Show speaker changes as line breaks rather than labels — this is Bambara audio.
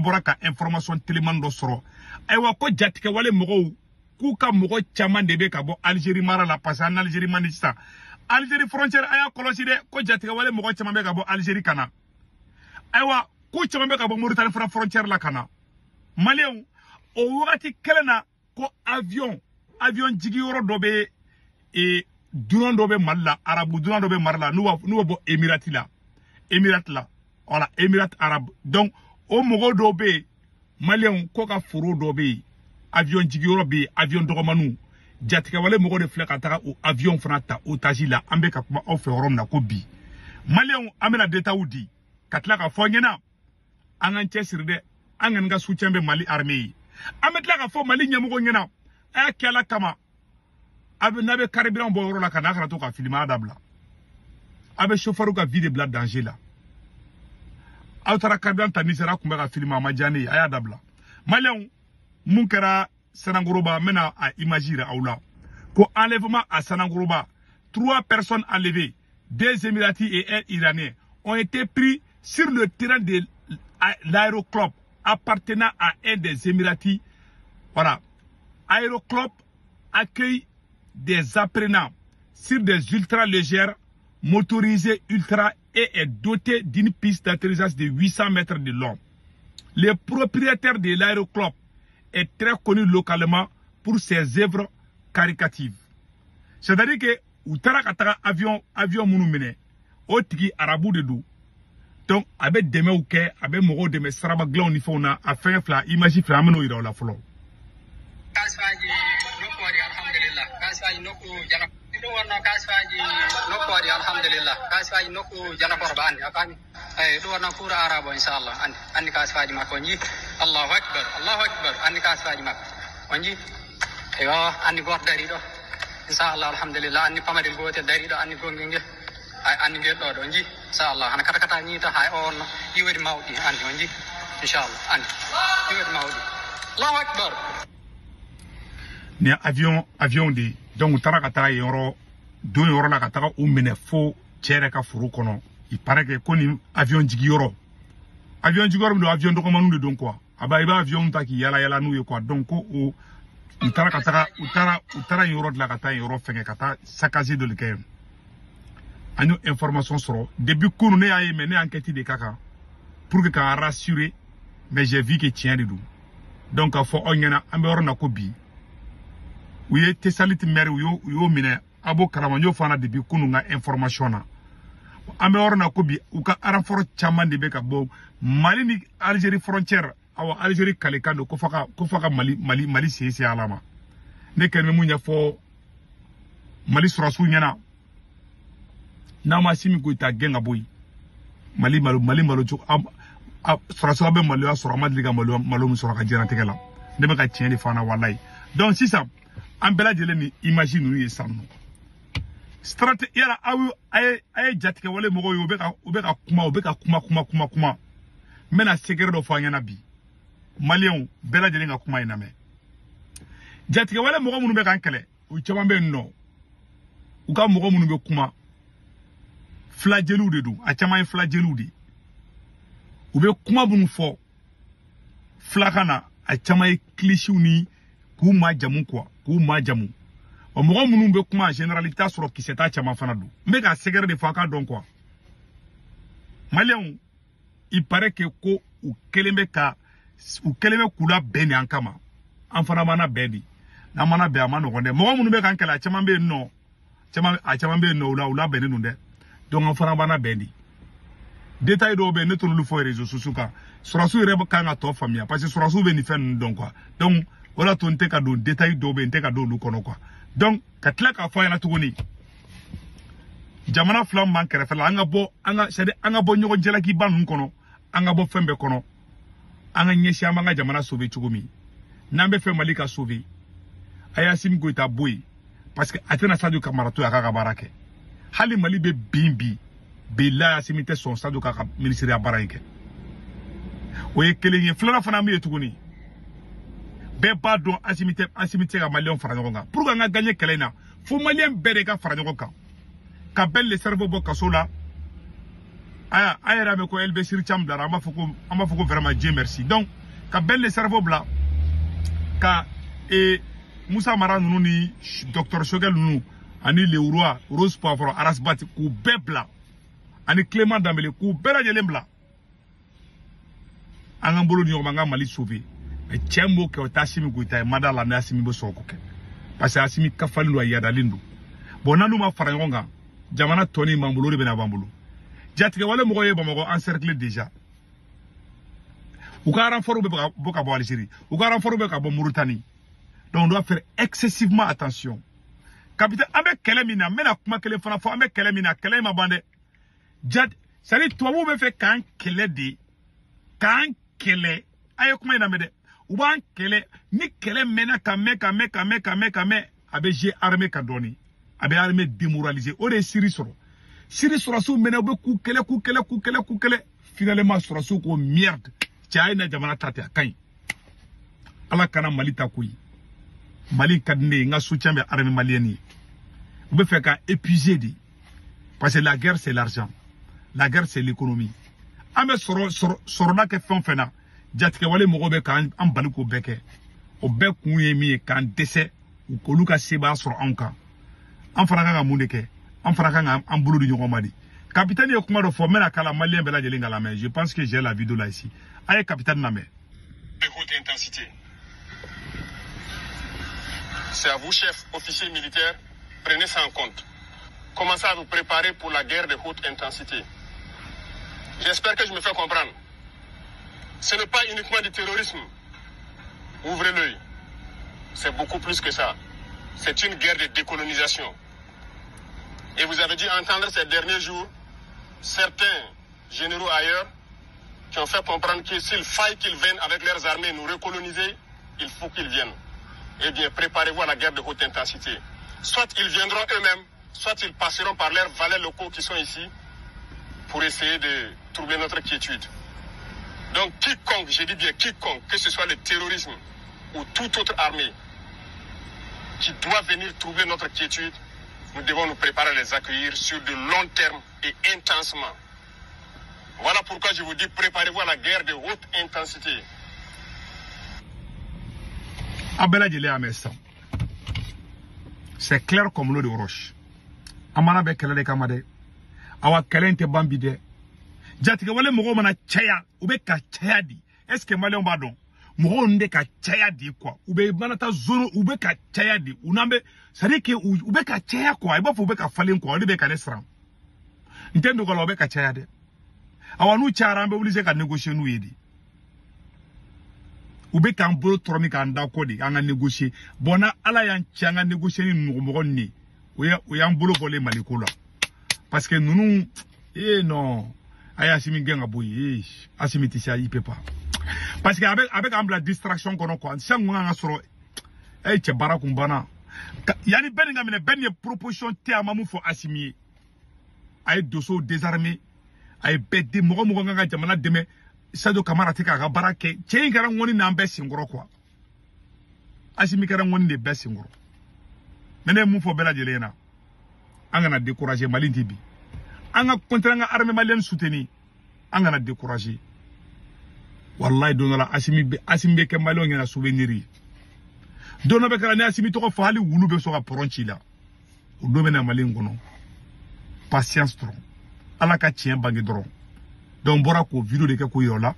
An bɔra ka information teliman dɔ sɔrɔ. Ayiwa, ko jatigɛwale mɔgɔw k'u ka mɔgɔ caman de bɛ ka bɔ Algérie mara la, parce que an Algérie man di sisan. Algérie frontière, a y'a kɔlɔsi dɛ, ko jatigɛwale mɔgɔ caman bɛ ka bɔ Algérie ka na. Ayiwa, k'u caman bɛ ka bɔ Mauritanie fana frontière la ka na. Maliyɛnw, o wagati kelen na, ko avion jigiyɔrɔ dɔ bɛ e, dunan dɔ bɛ Mali la, arabu dunan dɔ bɛ Mali la, n'u bɛ bɔ Emirati la, Emirati la, voilà, Émirats arabes. Donc o mɔgɔw dɔw bɛ yen, maliyɛnw, ko ka foro dɔ bɛ yen, avion jigiyɔrɔ bɛ yen, avion dɔgɔmaninw, jatigɛwale mɔgɔw de filɛ ka taga o avion fana ta otage la. An bɛ ka kuma aw fɛ yɔrɔ min na ko bi, maliyɛnw, an bɛna détails di ka tila ka fɔ ɲɛna. An k'an cɛsiri dɛ, an kɔni ka soutien bɛ Mali armée ye. An bɛ tila ka fɔ Mali ɲɛmɔgɔ ɲɛna, a y'a kɛ Ala kama, a bɛ n'a bɛ carburant bɔ yɔrɔ la ka n'a kana to ka filima dabila. A bɛ chauffeur ka vie de bila danger la. Aw taara carburant ta Nizɛri, a kun bɛ ka filima, a ma diya ne ye, a y'a dabila. Maliyɛnw, mun kɛra Sanankoroba, n bɛna a image yira aw la. Ko enlèvement à Sanankoroba, trois personnes enlevées, deux Émiratis et un Iranien, ont été pris sur le terrain de l'aéroclub appartenant à un des Émiratis. Voilà. Aéroclub accueille des apprenants sur des ultra légères motorisées ultra et est doté d'une piste d'atterrissage de 800 mètres de long. Le propriétaire de l'aéroclub est très connu localement pour ses œuvres caritatives. C'est-à-dire que u taara ka taga avion minnu minɛ, o tigi arabu de don. Donc a bɛ dɛmɛw kɛ, a bɛ mɔgɔw dɛmɛ siraba dilanw ni fɛnw na. A fɛn fila, image fila, an bɛn'o yira o la fɔlɔ.
Kasfaji nokku waɗi, alhamdulillah. Kasfaji nokku jana ɗum wonno, kasfaji nokku waɗi, alhamdulillah. Kasfaji nokku janakorba, andi a faami. Eyi, ɗum wonno cour arabe o, inchallah. Andi, andi kasfaji makko on jii. Allahu akbar, allahu akbar. Andi kasfaji makko on jii. Eyo, andi goto dari ɗo, inchallah, alhamdulillah. Andi pamarel gotel dari ɗo, andi gongel ngel, ay andi ngel ɗo ɗo on jii, inchallah. Hana kata kata ñiita hay o wonno ɗi mawɗi, andi on jii, inchallah. Andi ɗi mawɗi, allahu akbar.
Ni avion de. Donc u taara ka taga yen yɔrɔ don yɔrɔ la ka taga u minɛ fo cɛ yɛrɛ ka foro kɔnɔ. Il paraît que ko ni avion jigiyɔrɔ min don, avion dɔgɔmaninw de don quoi. A b'a, i b'a avion ta k'i yala yala n'u ye quoi. Donc ko o u taara ka taga, u taara yen yɔrɔ dilan ka taa yen yɔrɔ fɛngɛ, ka taa saccage dɔ de kɛ yen. An y'o information sɔrɔ depuis kunun. Ne y'a ye, mais ne ye enquête de k'a kan pour que k'an rassurer, mais j'ai vu que tiɲɛ de don. Donc k'a fɔ aw ɲɛna, an bɛ yɔrɔ min na ko bi, u ye Tesaliti maire, u y'o minɛ. A b'o kalama, n y'o fana depuis kunun ka information na. An bɛ yɔrɔ min na ko bi, u ka renfort caman de bɛ ka bɔ Mali ni Algérie frontière. Awa, Algérie kalekan don ko f'a ka Mali sen se ala ma. Ne kɛlen bɛ mun ɲɛfɔ Mali sɔrɔsiw ɲɛna, n'a ma Assimi Goïta gɛn ka bɔ yen, Mali malo, Mali malo cogo a sɔrɔsiw bɛ maloya sɔrɔ. A ma deli ka malo malo min sɔrɔ ka diɲɛlatigɛ la. Ne bɛ ka tiɲɛ de fɔ an na, walayi. Donc sisan, an bɛɛ lajɛlen ni image ninnu ye sisan nɔ strate yala aw a ye jatigɛwale mɔgɔw ye, u bɛ ka kuma, u bɛ ka kuma kuma kuma kuma. N bɛna secret dɔ fɔ an ɲɛna bi. Maliyɛnw bɛɛ lajɛlen ka kuma in lamɛn. Jatigɛwale mɔgɔ minnu bɛ k'an kɛlɛ, u caman bɛ yen nɔ, u ka mɔgɔ minnu bɛ kuma, filajeliw de don. A caman ye filajeliw de ye. U bɛ kuma minnu fɔ filakan na, a caman ye kilisiw ni k'u ma jamu quoi, k'u ma jamu. Ɔ, mɔgɔ minnu bɛ kuma en général, i bɛ taa sɔrɔ kisɛ t'a caman fana don. N bɛ ka secret de fɔ a k'a dɔn quoi. Maliyɛnw, il paraît que ko u kɛlen bɛ k'u labɛn de an kama. An fana mana bɛn de, n'an mana bɛn, a ma nɔgɔn dɛ. Mɔgɔ minnu bɛ k'an kɛlɛ, a caman bɛ yen nɔ, caman, a caman bɛ yen nɔ, u labɛnnen don dɛ. Donc an fana b'an bɛn de. Détail dɔw bɛ yen, ne t'olu fɔ réseaux sociaux kan. Sɔrɔsiw yɛrɛ kan ka tɔ faamuya, parce que sɔrɔsiw bɛ nin fɛn ninnu dɔn quoi. Donc o de y'a to n tɛ ka don détail dɔw bɛ yen, n tɛ ka don olu kɔnɔ quoi. Donc ka tila k'a fɔ a ɲɛna tuguni, jamana fila min b'an kɛrɛfɛ la, an ka bɔ, an ka, c'est à dire an ka bɔ ɲɔgɔn jalakiba ninnu kɔnɔ, an ka bɔ fɛn bɛɛ kɔnɔ, an ka ɲɛsin an b'an ka jamana sauver cogo min. N'an bɛ fɛ Mali ka sauver, a ye Assimi Goïta bɔ yen, parce que a tɛna Sadio Kamara to yen a k'a ka baara kɛ. Hali Mali bɛ bin bi, bilahi, Assimi tɛ sɔn Sadio k'a ka minisiriya baara in kɛ. O ye kelen ye. Filanan fana min ye tuguni, bɛɛ b'a dɔn, Assimi tɛ ka maliyɛnw fara ɲɔgɔn kan pour que an ka gagner kɛlɛ in na. Fo maliyɛn bɛɛ de ka fara ɲɔgɔn kan ka Ben le Cerveau bɔ kaso la. Aya a yɛrɛ bɛ ko El Bessir Thiam bilara, an b'a fɔ ko vraiment Dieu merci. Donc ka Ben le Cerveau bila, ka Moussa Mara ninnu ni docteur Choguel ninnu ani le roi Rose Poivron Ras Bath, k'u bɛɛ bila, ani Clément Dembélé, k'u bɛɛ lajɛlen bila. An k'an bolo di ɲɔgɔn ma, an ka Mali sauver. Mais cɛ min b'o kɛ, o tɛ Assimi Goïta ye. Ma da la ni Assimi bɛ sɔn k'o kɛ, parce que Assimi kafalen don, a yadalen don. Bon, n'an ma fara ɲɔgɔn kan, jamana tɔni b'an bolo, o de bɛna b'an bolo. Jatigɛwale mɔgɔw ye Bamakɔ encercler déjà. U ka renfort bɛ bɔ ka bɔ Algérie, u ka renfort bɛ ka bɔ Mauritanie. Donc on doit faire excessivement attention. Capitaine, an bɛ kɛlɛ min na, n bɛna kuma kelen fana fɔ. An bɛ kɛlɛ min na, kɛlɛ in ma ban dɛ. Jat, c'est à dire tubabuw bɛ fɛ k'an kɛlɛ de, k'an kɛlɛ. A ye kuma in lamɛn dɛ. U b'an kɛlɛ. Ni kɛlɛ mɛnna ka mɛn ka mɛn ka mɛn ka mɛn ka mɛn, a bɛ jouer armée kan dɔɔni, a bɛ armée démoraliser. O de ye Syrie sɔrɔ. Syrie sɔrɔsiw mɛnna, u bɛ k'u kɛlɛ, k'u kɛlɛ, k'u kɛlɛ, k'u kɛlɛ. Finalement sɔrɔsiw ko: "Merde, cɛ, a ye na jamana ta ten, a ka ɲi." Ala kana Mali ta koyi. Mali ka di ne ye, n ka soutien bɛ armée malienne ye. U bɛ fɛ ka épuiser de, parce que la guerre, c'est l'argent, la guerre, c'est l'économie. An bɛ sɔrɔ sɔrɔ sɔrɔda kɛ fɛn o fɛn na, jatigɛwale mɔgɔw bɛ k'an an bali k'o bɛɛ kɛ. O bɛɛ kun ye min ye? K'an dɛsɛ, olu ka sebaaya sɔrɔ anw kan. An fana kan ka mun de kɛ? An fana kan ka an bolo di ɲɔgɔn ma de. Capitaine ye kuma dɔ fɔ, n bɛna kala malien bɛɛ lajɛlen ka lamɛn. Je pense que j'ai la vidéo là ici. A ye capitaine lamɛn.
De haute intensité. C'est à vous, chefs, officiers militaires, prenez ça en compte. Commencez à vous préparer pour la guerre de haute intensité. J'espère que je me fais comprendre. Ce n'est pas uniquement du terrorisme. Ouvrez l'œil. C'est beaucoup plus que ça. C'est une guerre de décolonisation. Et vous avez dû entendre ces derniers jours certains généraux ailleurs qui ont fait comprendre que s'il faille qu'ils viennent avec leurs armées nous recoloniser, il faut qu'ils viennent. Eh bien, préparez-vous à la guerre de haute intensité. Soit ils viendront eux-mêmes, soit ils passeront par leurs valets locaux qui sont ici pour essayer de troubler notre quiétude. Donc quiconque, je dis bien quiconque, que ce soit le terrorisme ou toute autre armée qui doit venir troubler notre quiétude, nous devons nous préparer à les accueillir sur de long terme et intensement. Voilà pourquoi je vous dis: préparez-vous à la guerre de haute intensité.
A bɛɛ lajɛlen y'a mɛn sisan. C'est clair comme l'eau de roche. An mana bɛ kɛlɛ de kama dɛ. Awa, kɛlɛ in tɛ ban bi dɛ. Jatigɛwale mɔgɔw mana caya, u bɛ ka caya di. Est ce que maliyɛnw b'a dɔn, mɔgɔw ninnu bɛ ka caya di quoi? U bɛ mana taa zone, u bɛ ka caya di. U n'an bɛ, c'est à dire que u bɛ ka caya quoi. I b'a fɔ u bɛ ka falen quoi. O de bɛ ka ne siran. N tɛ dogo la, u bɛ ka caya dɛ. Awa, n'u cayara, an bɛ obligé ka négocier n'u ye de. U bɛ k'an bolo tɔrɔ min k'an da kɔ de, an ka négocier. Bon, na Ala y'an ci, an ka négocier ni mɔgɔ ninnu ye. O y'an bolo bɔlen Maliko la, parce que ninnu, eh non, a ye Assimi gɛn ka bɔ yen. Eh, Assimi tɛ se, il peut pas, parce que a bɛ k'an bila distraction kɔnɔ quoi. Sisan kun kan ka sɔrɔ e cɛ baara kun banna yanni bɛɛ nin ka minɛ. Bɛɛ nin ye proposition tɛ, a ma mun fɔ Assimi ye? A ye dossier désarmé, a ye bɛɛ den mɔgɔ mɔgɔ kan ka jamana dɛmɛ. Sadio Kamara tɛ k'a ka baara kɛ. Cɛ in kɛra ŋɔni n'an bɛɛ senkɔrɔ quoi. Assimi kɛra ŋɔni de bɛɛ senkɔrɔ. Mais ne ye mun fɔ bɛɛ lajɛlen ɲɛna? An kana décourager. Mali tɛ bi, an ka continuer an ka armée malienne soutenir, an kana décourager. Wallahi, don dɔ la, Assimi bɛ kɛ maliyɛnw ɲɛna souvenir ye. Don dɔ bɛ kɛra ni Assimi tɔgɔ fɔ, hali wulu bɛ sɔn ka pɔrɔn ci la. O don bɛ na Mali in kɔnɔ. Patience dɔrɔn, Ala ka tiɲɛ bange dɔrɔn. Donc n bɔra k'o vidéo de kɛ k'o yira o la.